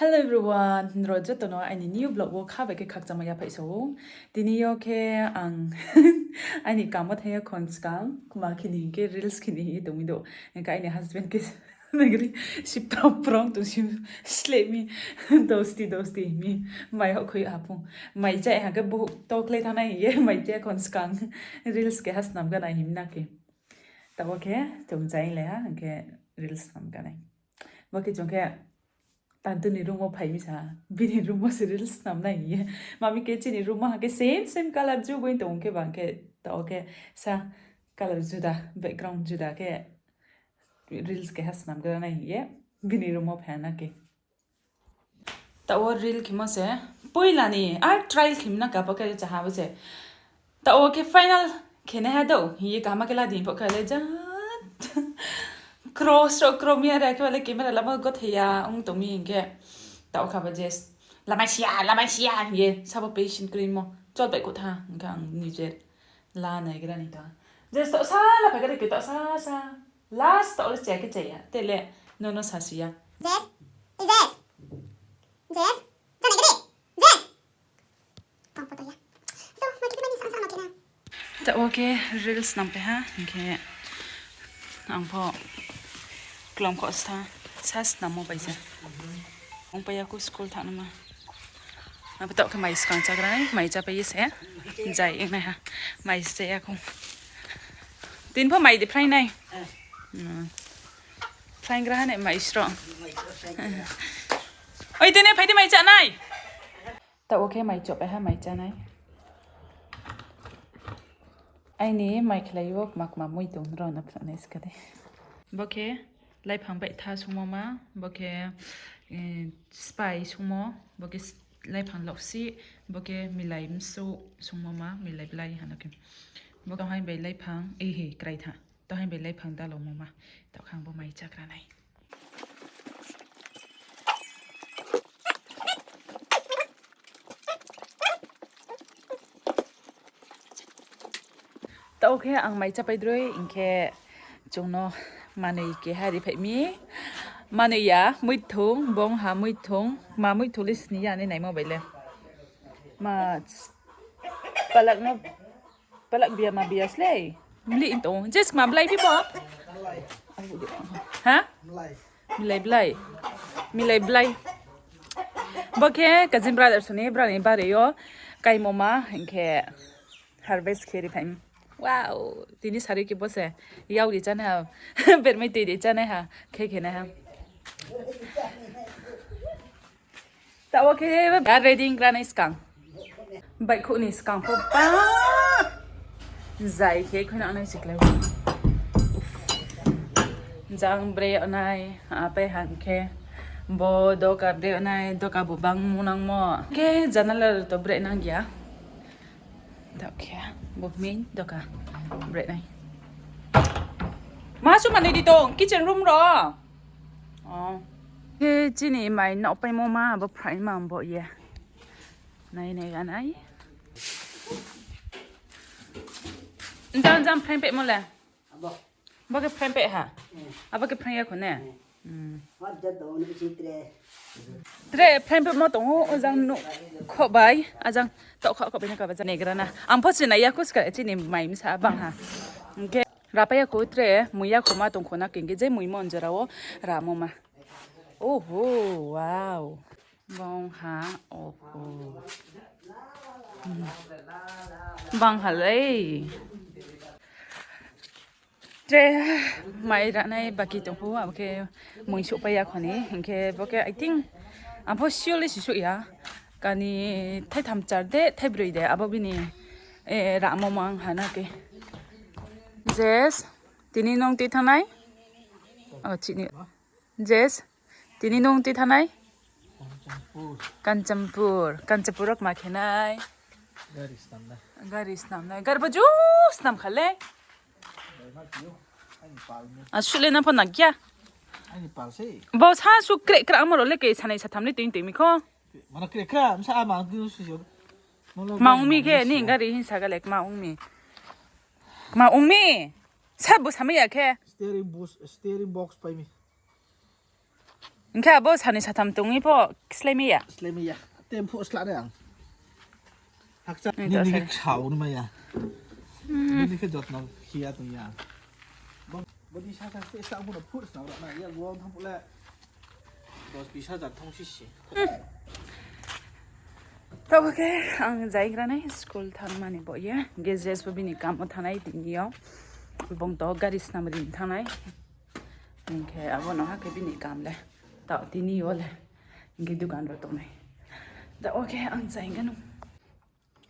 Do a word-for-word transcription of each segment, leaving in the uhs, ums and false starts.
Hello everyone, nrao joto no aini new vlog wo kha bai khe khakchangma yaphaih sa ou. Tini yo khe ang aini kamo thang ya khon skang, kma khe ni hing khe reels khe ni hing ye tongmi do. Hing khe aini husband khe nagri siprong prong tong si sleh mi, dosti dosti mi, mai hoh khui ha phung. Mai chá ha khe buh tokhlai thanng nai hing ye mai chá khon skang reels keha snam ganai hing na khe. Taoh wo khe chung chá le ha, hing khe reels snam ganai. Bo khe chung khe Tantu ni room wo phai mi sa, bini room wo se reels snam nai hing ye. Mami khe chini room wo ha khe same same colour ju boi tong khe bang khe, taoh wo khe sa colour juda, background juda khe reels keha snam gra nai hing ye bini room wo phai na khe. Taoh wo reel khemo se, poila ni ar trial khe mi na khe abo khe chá ha bo se. Taoh wo khe final khe nai ha dou hing ye kaham khe la di pho khe le ja. Kro sro kro mi are khe ba le camera lama gothei ya ong tong mi hing khe. Taoh kha bo je, lamai si ya, lamai si ya hing ye sabo patient kroi mo. Chol bai kutha hing khe ang nije la nai gra ni ta. Je taoh sa la phai khe taoh sa sa. Last taoh le chá khe chá ya. Te le nono sa si ya. Jess, Jess, Jess, chá nai khe de. Jess. Tong photo ya. So, ma khe mani sa sa no khe na. Taoh wo khe reels snam pai ha, hing khe ang pho klom kho sa, sa snam mo bai se. Ong pai ya kho school thanng nai ma. Abo taoh khe mai skang chá gra nai, mai chá pai ye se. Jai ong nai ha, mai se ya kho. Tini pho mai de phrai nai. Phrai gra ha nai mai sro. Oi, tini phai di mai chá nai. Taoh wo khe mai choh pai ha, mai chá nai. Aini mai khlai wo kma kma mui tong rao no phnuh nai ska de. Bo khe laiphang baitha sungmo ma, bo khe, eh, spai sungmo, bo khe laiphang loksi, bo khe milai msu sungmo ma, milai blai hano khe. Bo khe haing bai laiphang, eh, he, krai tha. To haing bai laiphang dalo mo ma, taoh khe ang bo mai chá gra nai. Taoh khe ang mai chá pai droi, hing khe chung no manoi keha ri phai mi. Manoi ya, muithung, bong ha muithung, ma muithung le sini ya ni naimo bai le. Ma palak no, palak bia ma bia slei. Mlih tong, je skma blai phi bo? Ha? Milai blai. Milai blai. Bo khe cousin brother sini brani bare yo kaimo ma, hing khe harvest khe ri phai. Wow, tini sari khe bo se. Yau ri chánai ha. Bermai tui ri chánai ha. Khe khe nai ha. Taoh wo khe ready gra nai skang. Baihkhouh ni skang pho ba. Zai khe khuinang nai siklai. Jang bre nai, apai hang khe. Bo doka bre nai, doka bo bang munangmo. Khe janala to bre nang ya. Taoh khe, bo main doka bre nai. Ma su manoi di tong, kitchen room ro. Oh. Khe chini mai nouh paimo ma, abo phraima bo ye. Nai nai ga nai. Jang jang phrang pehmo le. Bo khe phrang peh ha. Abo khe phrang ya kho ne. Tre phrang pehmo tong ou, o jang nouh khoh bai, a jang taoh khoh khoh bai na kaba jang negra na. Ang pho sinai ya kho ska chini mai msa bang ha. Hing khe rapai ya kho tre, mui ya kho ma tong kho na khe hing khe je mui mo njora wo ramo ma. Oho, wow. Bang ha, oho. Bang ha lei. Tre mai ranai baki tong pho, abo khe mui souhpai ya kho ni, hing khe bo khe, I think, ang pho sure le si souh ya. Kani thaitham char de, thaibroi de, abo bini, eh, ramo mang ha na khe. Jess, tini nung tui thanng nai? Oh, chini. Jess, tini nung tui thanng nai? Kanchanpur. Kanchanpur wo kma khe nai? Gari snam nai. Gari bo ju snam kha le. Asuh le na pho nang ya. Bo sa su kreh kreh amo rao le ke sanai satham le tui tui mi kho. Ma ong mi khe ni gari hinsa ga le kma ong mi. Kma ong mi. Sa bo samai ya khe. Steering box pai mi. Hing khe abo sani satham tongwi pho slái mai ya. Slái mai ya. Tempo sla re ang. Hakcha nini khe ksao ni mai ya. Nini khe jotno khiya tong ya. Bo, bodi sa sa se sa bo no phut snang ra na ya, bo thang pole dos bis hajar thong sisi. Tabo khe ang jaigra nai school thangmani bo ye. Hingkhe dress bo bini kamo thanai tini yo. Bung to gari snam ri thanai. Hingkhe abo no ha khe bini kam le. Tao tini yo le. Hingkhe dukan ro tongnai. Da, okay, ang jaigra nung.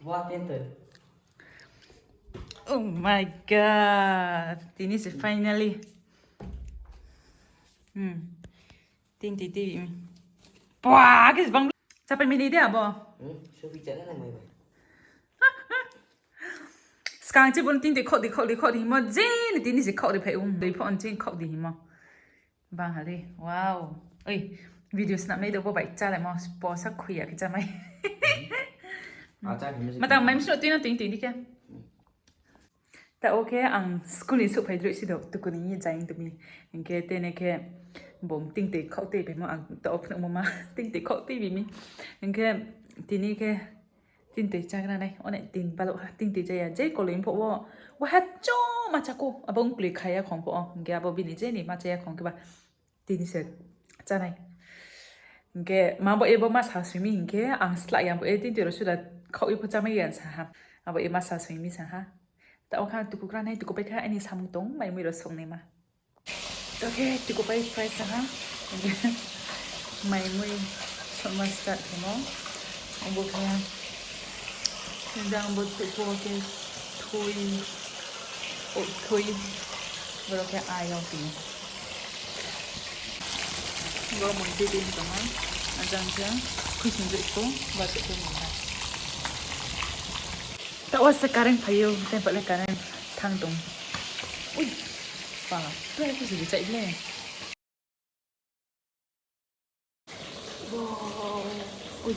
Wa, tento. Oh my God. Tini se finally. Hmm. Tin ti ti. Pua, khe bang. Chapai mini de abo. Hmm, subi chana nang mai bai. Skang chi bon tin ti khok di, khok di, khok di himo. Jeni tini se khok di phai um. Dei pho on chin khok di himo. Bang ha de. Wow. Oi, video snam nai do bo bai chálai mo, posa khui ya khe chámai. Matang mai msno tino tin tin di khe. Ta o khe ang school ni souhphai droi si do, tukuni ye jai tumi. Hingkhe tene khe bung tingtoi khok tei bai mo ang ta o phnuh mo ma tingtoi khok tei bi mi. Hingkhe tini khe Tintoi chágra nai, one tin baluh ha, tintoi chaya, je koloi pho wo, wo ha choma cháku, abo ongkloi khaya khong pho wo, hingkhe abo bini je ni ma chaya khong khe ba, tini se chánai. Hingkhe ma bo ebo ma sa sui mi hingkhe, ang slah ya bo e tintoi ro suda khaoh ye pho chámai ya sa ha, abo e ma sa sui mi sa ha. Ta o kha tuku gra nai, tuku pai kha, ani samung tong, mai mui ro song nai ma. Okay, tiko pai fry sa ha. Mai mui songma start khemo. Abo khe jang bo tuku khe thui, o thui. Boro khe ayang tini. Boro mui tui tui tong ha. Ajang khe khuising jai ko, ba tuku mui ha. Taoh wo se current phai ou, tei pale current thanng tong. Ui, pa, tei khe se chai le. Wow, ui,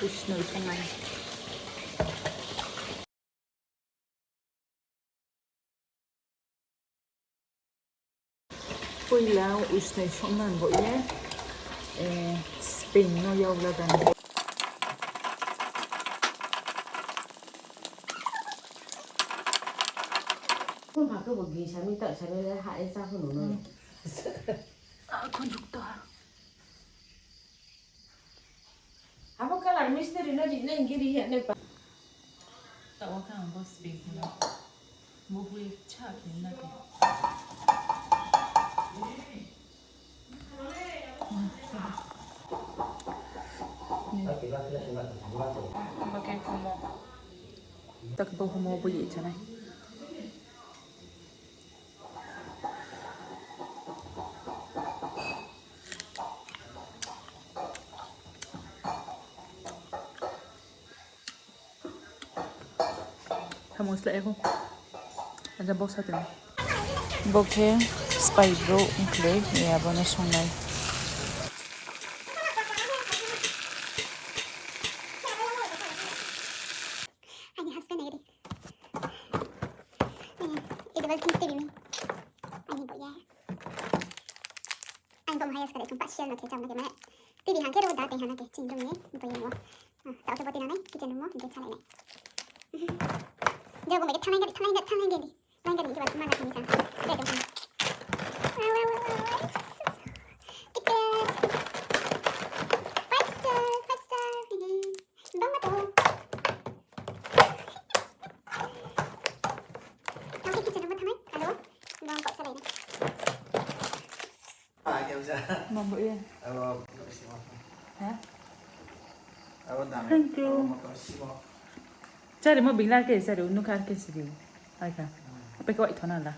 ui, snoi phanai. Poila usnoi songman bo ye, eh, Spain no yag lagan. Kung ha khe bo gisa mi tak sa le ha e cha kho no no. Ah, kung duk to ha. Abo colour mistiri no ri nai hingkhe ri ya nai pa. Taoh wo khe ang bo spin khe no. Bo bui cha khe na khe. Bo khe humo. Tak bo humo bui ye chanai. Tamo slái ya kho. Aja bo sa tong. Bo khe spy bro ongkhloi, ya bo no songnai. Ani husband nai di. Edible things tei bini. Ani bo ya. Ang bo haya skare kung pa share no khe cham na khe mane. Tei bi hang khe ro da tei hana khe ching dong ye bo ye mo. Tao khe bo tei nanai kitchen room mo hing khe salai nai. Jabo bai khe thanglai gari, thanglai gari, thanglai gari. Thanglai gari khe ba ma na thani sa. Jai dong. Kitchen. Five star, five star. Bang ma to. Tao khe kitchen room thanglai. Hello. Bang kok salai nai. Mambo iya. Abo, ha? Abo dam. Thank you. Abo motor simo. Chari mo bingla ke, chari unu kar ke sidi. Aika. Apa ke wai thona la.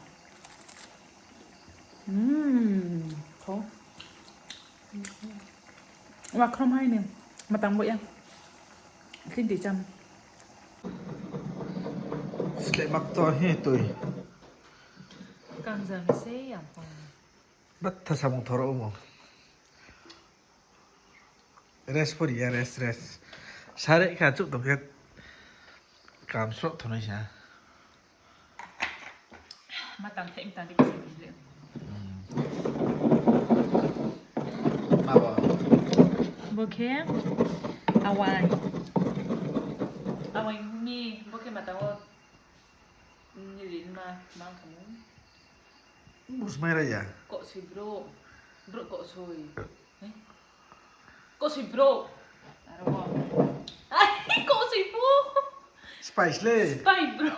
Hmm. Tho. Wa khrom hai ni. Matang bo ya. Kindi cham. Slek mak to hi tui. Kang jam se yang pong. Batha samung thoro omo. Rest pori ya, rest, rest. Sare kha chup tong khe kam sroh thonai sa. Ma tang thai, ma tang thai, ma tang thai. Hmm. Bo khe awai. Awai mi, bo khe mata wo, mm, rinma mang khamu. Busmai ra ya. Koksoi bro. Bro koksoi. Eh? Koksoi bro. Aro bo. Ai, koksoi bro. Spice le. Spy bro.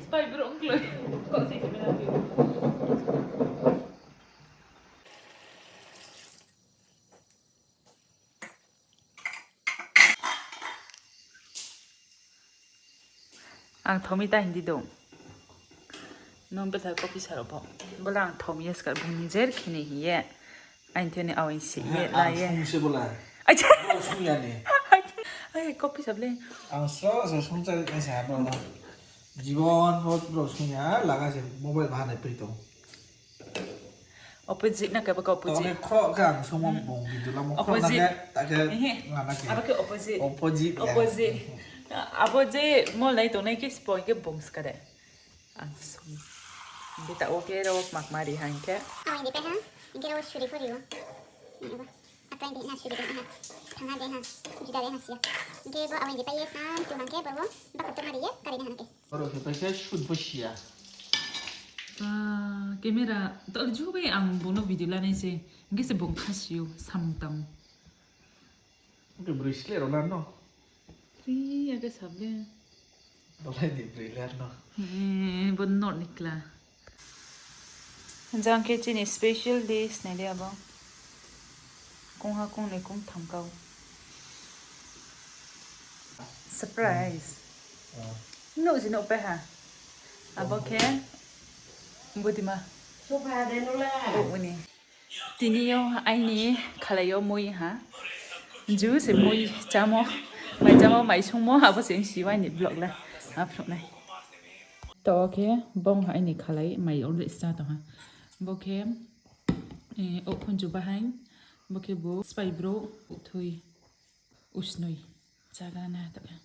Spy bro ongkloi. Koksoi bro. Ang thaomi ta hindi dong. Nung bethal copy sa rao bo. Bola ang thaomi ya skar bung nijer khini hiye. Aini thani awai si ye la ye. Ang sung se bola. Acha. Bo sung ya ni. Ai, copy sa ble. Ang sro se sung chari nai sa bro na. Jibon bo bro sung ya, laga se mobile bahanai pri tong. Opposite na khe bo khe opposite. Tone khro khe ang sungmo bung video lamo khro na khe, ta khe ngana khe. Abo khe opposite. Opposite ya. Opposite. Abo je mol nai tongnai khe spoi khe bung skade. Ang sung. Bita o khe ro mak mari hang khe. Awai di pe ha, hing khe ro suri pho ri o. Ni abo. Akai di na suri de ha. Thangha de ha. Juda de ha siya. Hing khe bo awai di pe ye san tu hang khe bo bakho to mari ye kari de ha na khe. Oro khe pai khe shoot bo siya. Ba, camera, to ju bai ang bung no video lanai se. Hingke se bung khasi ou, samung tang. Oke, broi sle ro lan no. Ri, ake sable. Dolai ni broi lan no. Eh, bo nor ni kla. Jang khe chini special dish nai de abo. Kongha kongnoi kongtham kau. Surprise. Ah. Nuh si nuh pai ha. Abo khe budima. Sofa de nula. Bo uni. Tini yo aini khalai yo moi ha. Ju se moi chamo, mai chamo, mai sungmo, abo se si aini vlog la. Aphruh nai. To khe bong ha aini khalai mai already sa tong ha. Bo khe, eh, o khunju bahai. Bo khe bo spy bro, thui. Usnoi. Chagra na to khe.